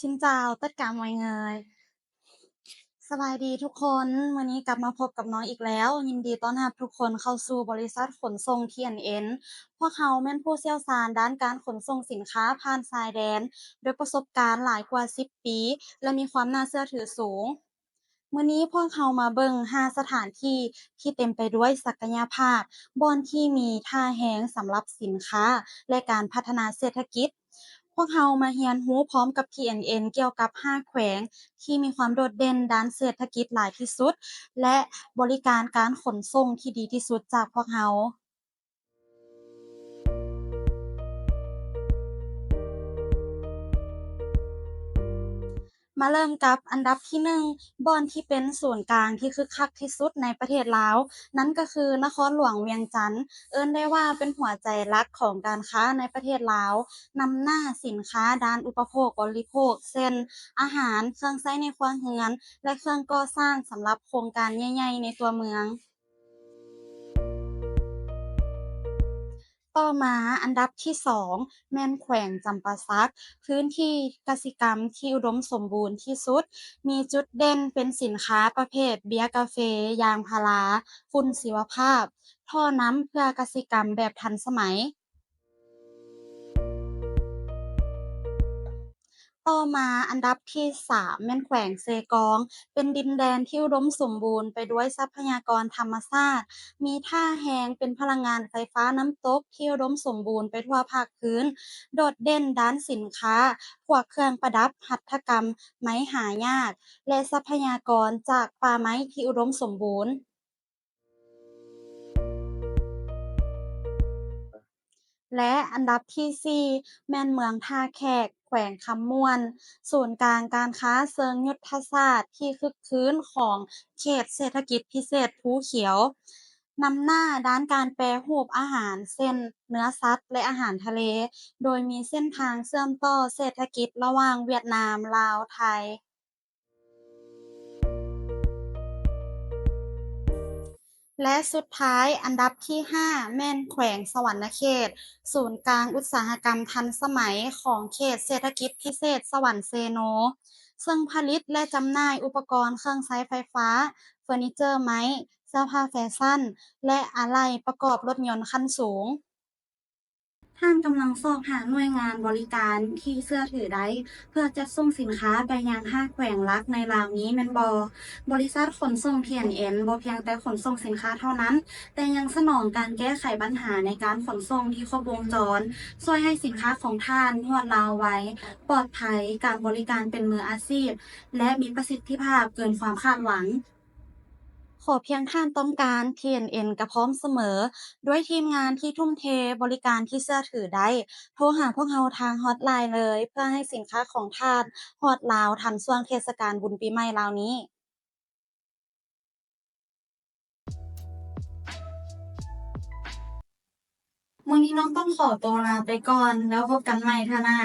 ຊິນເຈົ້າ, ຕັດກາມວຍເງີຍ. ສະບາຍດີທຸກຄົນ, ມື້ນີ້ກັບມາພົບກັບນ້ອງອີກແລ້ວ. ຍິນດີຕ້ອນຮັບທຸກຄົນເຂົ້າສູ່ບໍລິສັດຂົນສົ່ງ ທີເອັນເອັນ. ພວກເຮົາແມ່ນຜູ້ຊ່ຽວຊານດ້ານການຂົນສົ່ງສິນຄ້າຜ່ານຊາຍແດນ ດ້ວຍປະສົບການຫຼາຍກວ່າສິບປີ ແລະ ມີຄວາມໜ້າເຊື່ອຖືສູງ. ມື້ນີ້ພວກເຮົາມາເບິ່ງຫ້າສະຖານທີ່ທີ່ເຕັມໄປດ້ວຍສັກກະຍະພາບ, ບ່ອນທີ່ມີທ່າແຮງສຳລັບສິນຄ້າ ແລະ ການພັດທະນາເສດຖະກິດ. ພວກເຮົາມາຮຽນຮູ້ພ້ອມກັບ ທີເອັນເອັນ ກ່ຽວກັບຫ້າແຂວງທີ່ມີຄວາມໂດດເດັ່ນດ້ານເສດຖະກິດຫຼາຍທີ່ສຸດ ແລະ ບໍລິການການຂົນສົ່ງທີ່ດີທີ່ສຸດຈາກພວກເຮົາ. ມາເລີ່ມກັບອັນດັບທີໜຶ່ງ, ບ່ອນທີ່ເປັນສູນກາງທີ່ຄຶກຄັກທີ່ສຸດໃນປະເທດລາວ, ນັ້ນກໍຄືນະຄອນຫຼວງວຽງຈັນ. ເອີ້ນໄດ້ວ່າເປັນຫົວໃຈຫຼັກຂອງການຄ້າໃນປະເທດລາວ, ນຳໜ້າສິນຄ້າດ້ານອຸປະໂພກບໍລິໂພກ ເຊັ່ນ ອາຫານ, ເຄື່ອງໃຊ້ໃນຄົວເຮືອນ ແລະ ເຄື່ອງກໍ່ສ້າງສຳລັບໂຄງການໃຫຍ່ໆໃນຕົວເມືອງ. ຕໍ່ມາອັນດັບທີສອງ ແມ່ນແຂວງຈຳປາສັກ, ພື້ນທີ່ກະສິກຳທີ່ອຸດົມສົມບູນທີ່ສຸດ, ມີຈຸດເດັ່ນເປັນສິນຄ້າປະເພດເບຍກາເຟ, ຢາງພາລາ, ຝຸ່ນຊີວະພາບ, ທໍ່ນ້ຳເພື່ອກະສິກຳແບບທັນສະໄໝ. ຕໍ່ມາອັນດັບທີສາມ ແມ່ນແຂວງເຊກອງ, ເປັນດິນແດນທີ່ອຸດົມສົມບູນໄປດ້ວຍຊັບພະຍາກອນທຳມະຊາດ, ມີທ່າແຮງເປັນພະລັງງານໄຟຟ້ານ້ຳຕົກທີ່ອຸດົມສົມບູນໄປທົ່ວພາກພື້ນ, ໂດດເດັ່ນດ້ານສິນຄ້າ, ພວກເຄື່ອງປະດັບຫັດຖະກຳໄມ້ຫາຍາກ ແລະ ຊັບພະຍາກອນຈາກປ່າໄມ້ທີ່ອຸດົມສົມບູນ. ແລະ ອັນດັບທີສີ່ ແມ່ນເມືອງທ່າແຂກ, ແຂວງຄຳມ່ວນ, ສູນກາງການຄ້າເຊີງຍຸດທະສາດທີ່ຄຶກຄື້ນຂອງເຂດເສດຖະກິດພິເສດພູຂຽວ, ນຳໜ້າດ້ານການແປຮູບອາຫານ ເຊັ່ນ ເນື້ອສັດ ແລະ ອາຫານທະເລ, ໂດຍມີເສັ້ນທາງເຊື່ອມຕໍ່ເສດຖະກິດລະຫວ່າງຫວຽດນາມ, ລາວ, ໄທ. ແລະ ສຸດທ້າຍ ອັນດັບທີຫ້າ ແມ່ນແຂວງສະຫວັນນະເຂດ, ສູນກາງອຸດສາຫະກຳທັນສະໄໝຂອງເຂດເສດຖະກິດພິເສດສະຫວັນເຊໂນ, ເຊິ່ງຜະລິດ ແລະ ຈຳໜ່າຍອຸປະກອນເຄື່ອງໃຊ້ໄຟຟ້າ, ເຟີນີເຈີໄມ້, ເສື້ອຜ້າແຟຊັນ ແລະ ອາໄຫຼ່ປະກອບລົດຍົນຂັ້ນສູງ. ທ່ານກຳລັງຊອກຫາໜ່ວຍງານບໍລິການທີ່ເຊື່ອຖືໄດ້ ເພື່ອຈັດສົ່ງສິນຄ້າໄປຍັງຫ້າແຂວງຫຼັກໃນລາວນີ້ແມ່ນບໍ່? ບໍລິສັດຂົນສົ່ງ ທີເອັນເອັນ ບໍ່ພຽງແຕ່ຂົນສົ່ງສິນຄ້າເທົ່ານັ້ນ, ແຕ່ຍັງສະໜອງການແກ້ໄຂບັນຫາໃນການຂົນສົ່ງທີ່ຄົບວົງຈອນ, ຊ່ວຍໃຫ້ສິນຄ້າຂອງທ່ານຮອດລາວໄວ, ປອດໄພ, ການບໍລິການເປັນມືອາຊີບ ແລະ ມີປະສິດທິພາບເກີນຄວາມຄາດຫວັງ. ຂໍພຽງທ່ານຕ້ອງການ ທີເອັນເອັນ ກໍພ້ອມສະເໝີ, ດ້ວຍທີມງານທີ່ທຸ່ມເທ, ບໍລິການທີ່ເຊື່ອຖືໄດ້. ໂທຫາພວກເຮົາທາງຮອດລາຍເລີຍ ເພື່ອໃຫ້ສິນຄ້າຂອງທ່ານຮອດລາວທັນຊ່ວງເທດສະການບຸນປີໃໝ່ລາວນີ້. ມື້ນີ້ນ້ອງຕ້ອງຂໍຕົວລາໄປກ່ອນ, ແລ້ວພົບກັນໃໝ່ເທື່ອໜ້າ.